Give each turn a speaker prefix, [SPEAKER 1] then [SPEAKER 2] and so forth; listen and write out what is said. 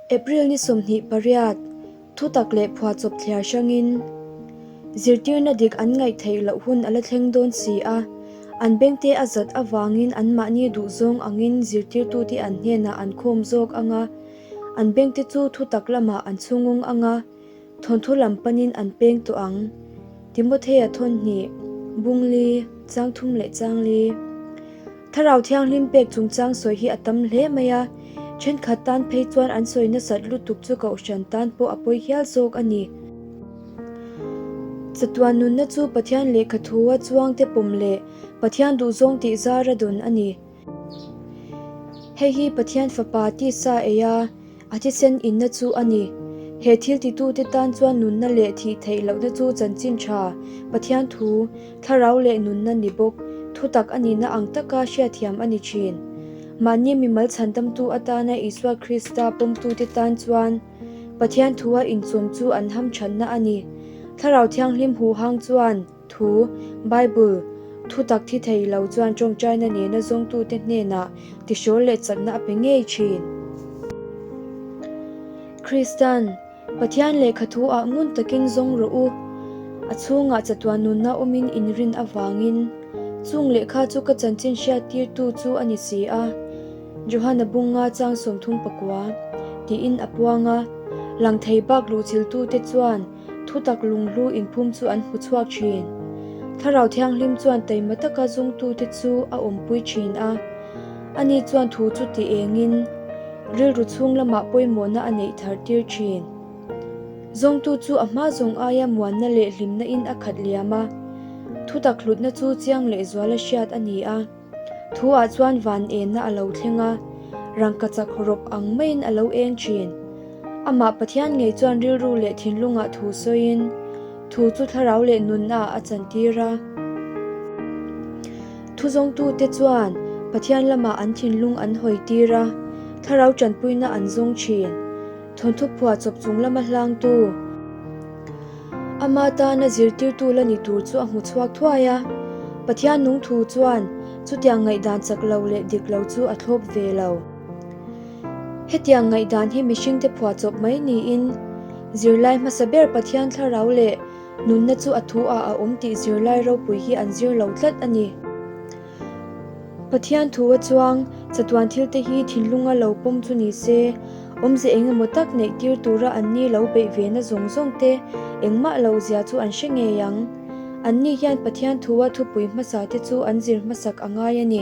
[SPEAKER 1] April ni 28, Thutak leh phuahchawp thliar hrangin zirtirna dik an ngaih theih loh hun a la thleng dawn si a, an bengte a zat avangin anmahni duhzawng angin zirtirtute an hnenah an khawm zawk ang a, an bengte chu thutak lamah an chhungung ang a. Thawnthu lam panin an peng tawh ang. Timothea thawn hnih, Bungli, Changthum leh Changli. Thlarau Thianghlim pek chungchang sawi hi a tam hle mai a, thenkhat tan phei chuan an sawi nasat lutuk chu kohhran tan pawh a pawi hial zawk a ni. Chatuan nunna chu Pathian lehkha thua chuangte pawm leh Pathian duhzawng tih zara dawn a ni. Hei hi Pathian Fapa tisa ei a, A thisen inna chu a ni. He thil titute tan chuan nunna leh thih theih lohna chu chanchin tha, Pathian thu, thlarau leh nunna ni bawk, thutak a nihna ang taka hriatthiam a ni thin. Mahni mimal chhandamtu atana Isua Krista pawmtute tan chuan Pathian thua inchawm chu an hamthatna a ni. Thlarau Thianghlim huhang chuan. Thu, Bible, thutak thi thei lo chuan tawngtaina nena zawngtute hnenah tihrawl leh chakna a pe ngei thin. Kristan, Pathian lehkha thu ah ngun takin zawng rawh u. A chhungah chatuan nunna awmin inrin avangin, chung lehkha chu ka chanchin hriattirtu chu a ni si a. Johana bunga chang 34, tiin a puang a. Lang thei bak luhchiltute chuan, Thutak lunghlu inphum chu an hmu chhuak thin. Thlarau Thianghlim chuan taima taka zungtute chu a awmpui thin a. Ani chuan thu chu ti engin rilru chhung lamah pawimawhna a neih thar tir thin. Zawngtu chu a hma zawng aia muanna leh hlimna in a khat liam a. Thutak hlutna chu chiang lehzuala hriat a ni a. Thu ah chuan van enna a lo thleng a, rangkachak rawp ang maiin a lo eng thin. Amah Pathian ngei chuan rilru leh thinlungah thu sawiin, thu chu thlarau leh nunna ah a chantir a. Thuzawngtute chuan Pathian lamah an thinlung an hawi tir a, thlarau tanpuina an zawng thin. Thawnthu phuah chawp chung lama hlangtu. Ama tana zirtirtu la ni tur chu a hmu chhuak thuai a, Pathian nung thu chuan chutiang ngaihdan chak lo leh dik lo chu a thlawp ve lo. Hetiang ngaihdan hi mihringte phuah chawp mai niin, zirlai hmasa ber Pathian thlarau leh nunna chu a thu ah a awm tih zirlai ropui hi an zir lo tlat a ni. Pathian thu a chuang, chatuan thil te hi thinlunga lo pawm chu ni se, awmze eng emaw tak neih tir tura anni lo beih ve na zawng zawng te engmah lo zia chu an hre ngei ang. Anni hian Pathian thua thupui hmasa te chu an zir hmasak a ngai a ni.